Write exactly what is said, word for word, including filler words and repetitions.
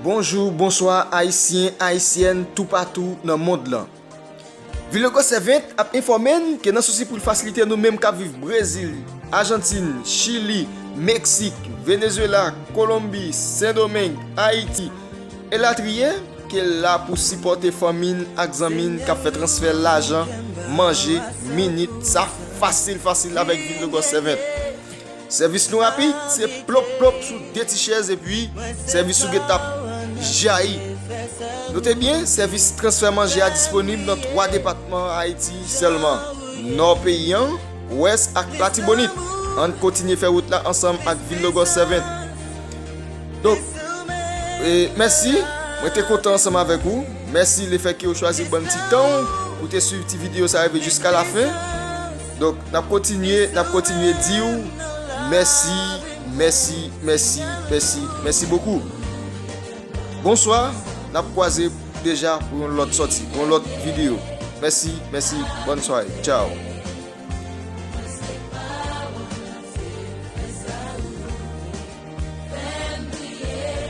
Bonjou, bonswa, Ayisyen, Ayisyèn, toupatou nan mond lan. Vil Lagos Servant ap enfòme n ke nan sousi pou l fasilite nou menm k ap viv Brezil, Ajantin, Chili, Meksik, Venezuela, Kolonbi, Sendomeng, Ayiti, elatriye, ke l la pou sipòte fanmi n ak zanmi n k ap fè transfè lajan, manje, minit, sa fasil, fasil avèk Vil Lagos Servant. Sèvis nou rapid, se plop, plop sou de ti chèz epi sèvis ou gen t ap jayi. Note byen, sèvis transfè manje a disponib nan twa depatman Ayiti sèlman, Nò peyi an, Wès ak Latibonit. Ann kontinye fè wout la ansanm ak Vil Lagos Servant. Donk, e, mèsi, mwen te kontan ansanm avèk ou. Mèsi lefètke ou chwazi ban n ti tan ou pou te swiv ti videyo sa rive jiska lafen. Donk, n ap kontinye, n ap kontinye di w mèsi, mèsi, mèsi, mèsi, mèsi bokou. Bonswa, n ap kwaze deja pou yon lòt sòti, pou yon lòt videyo. Mèsi, mèsi, bòn sware. Tchaw.